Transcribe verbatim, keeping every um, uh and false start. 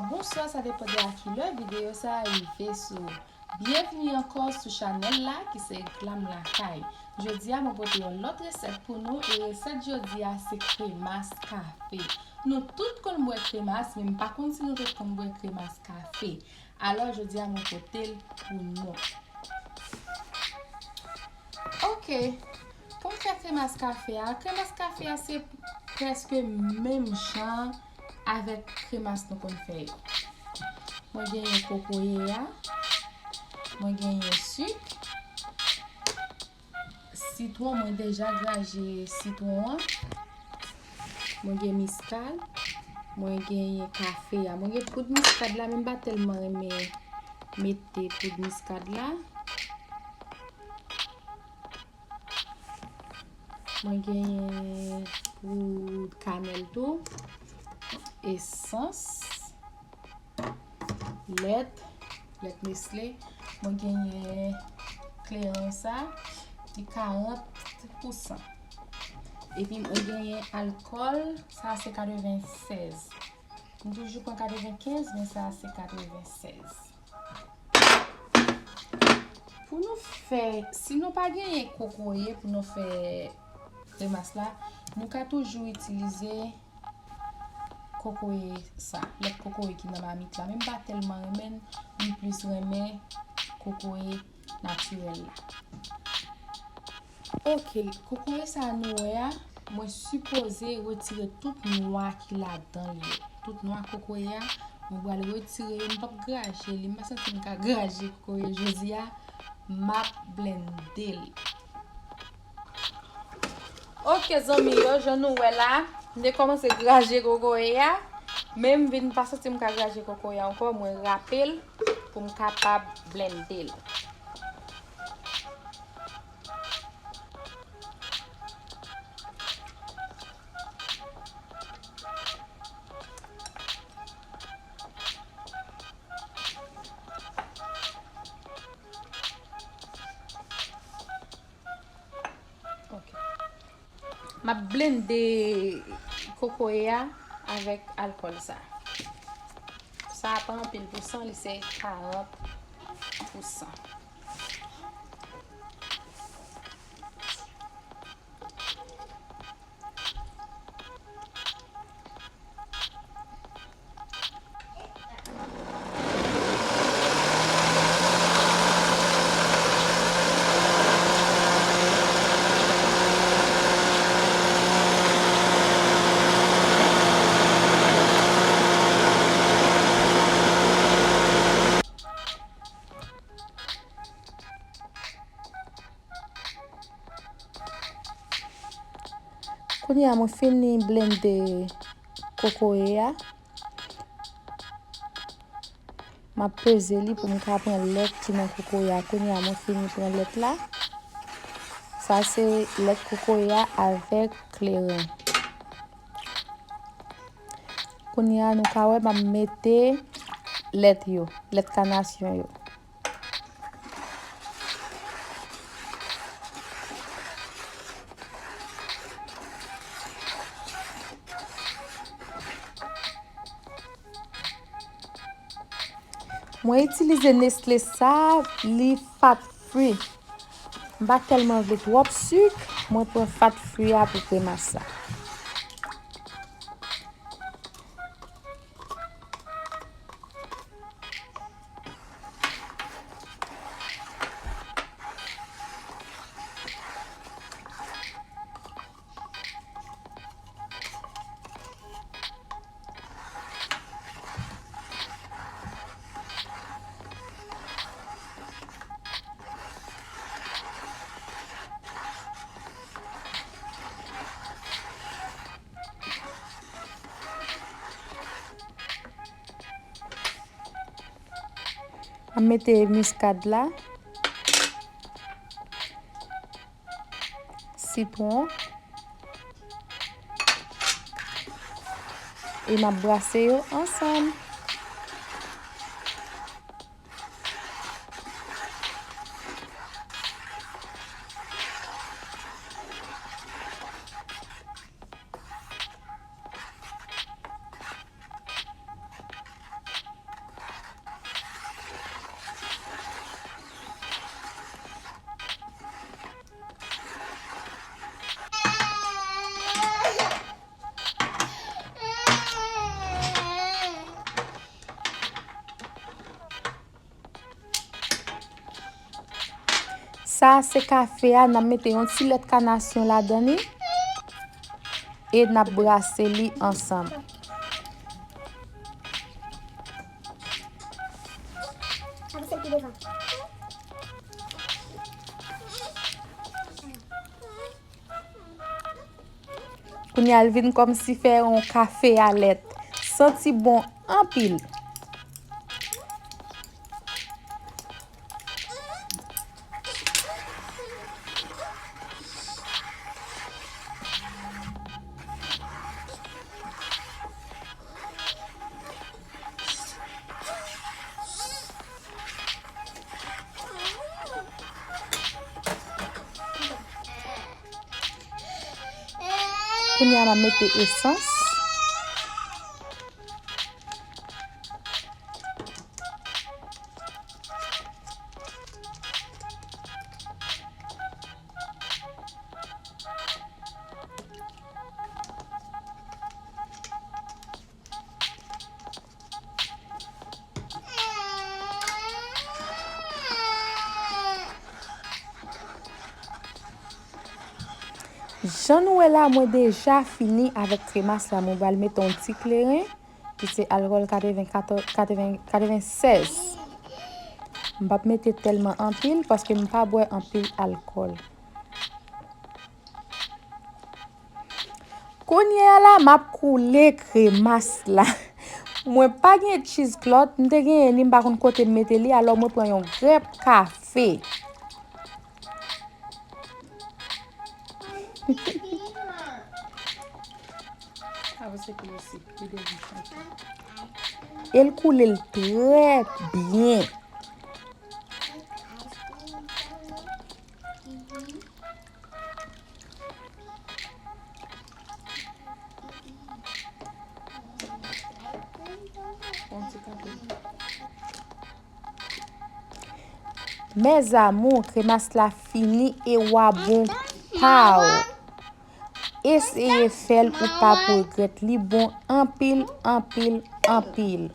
Bonswa, sa depann de a ki lè videyo sa a rive sou ou. Byenvni ankò sou chanèl la ki se Glam Lakay. Jodi a mwen pote yon lòt resèt pou nou, e resèt jodi a se kremas kafe. Nou tout konn bwè kremas, men m pa konn si nou tout konn bwè kremas kafe. Alò jodi a mwen pote l pou nou. Ok, pou m fè kremas kafe a, kremas kafe a se prèske menm jan avèk kremas nou konn fè yo. Mwen genyen kokoye a, mwen genyen sik, sitwon, mwen deja graje sitwon an, mwen gen miskad, mwen genyen kafe a. Mwen gen poud miskad la, men m pa tèlman renmen mete poud miskad la. Mwen genyen poud kanèl tou, esans, lèt, lèt Nestlé. Mwen genyen kleren sa, li karant pou san. Epi mwen genyen alkòl, sa se katrevennsèz. M toujou pran katrevenkenz, men sa se katrevennsèz. Pou nou fè, si nou pa genyen kokoye pou nou fè kremas la, nou ka toujou itilize kokoye sa, lèt kokoye ki nan mamit la. Men m pa tèlman renmen l, m plis renmen kokoye natirèl la. Ok, kokoye sa nou wè a, mwen sipoze retire tout nwa ki ladan li yo. Tout nwa kokoye a, mwen pral retire yo, m p ap graje li, m pa santi m ka graje kokoye jodi a, m ap blende l. Ok zanmi yo, jan nou wè la, m te kòmanse graje kokoye a, men m vin pa santi m ka graje kokoye a ankò, mwen rape l pou m kapab blende l. Ok. M ap blende kokoye a avèk alkòl sa. Sa a pa anpil pousan, li se karant pousan. Kounye a mwen fini blende kokoye a. M ap peze li pou m ka pran lèt ki nan kokoye a. Kounye a mwen fini pran lèt la. Sa se lèt kokoye a avèk kleren. Kounye a nou ka wè m ap mete lèt yo, lèt kanasyon yo. Mwen itilize Nestlé sa, li fat free. M pa tèlman vle twòp sik, mwen pran fat free a pou kremas sa. M ap mete miskad la, sitwon, e m ap brase yo ansanm. Sa se kafe a, n ap mete yon ti lèt kanasyon ladan li e n ap brase li ansanm. Kounye a l vin kòmsi fè yon kafe a lèt. Santi bon anpil. Kounye a n a mete esans. Jan nou wè la, mwen deja fini avèk kremas la. Mwen pral mete yon ti kleren, ki se alkòl katreven katòz, katreven, katreven sèz. M p ap mete tèlman anpil, paske m pa bwè anpil alkòl. Kounye a la, m ap koule kremas la. Mwen pa gen cheese cloth, m te genyen li, m pa konn kote m mete li, alò mwen pran yon grèp kafe. E l koule l trè byen. Mes amours, kremas la fini e w a bon pa w. Eseye fè l, ou p ap regrèt. Li bon anpil, anpil, anpil.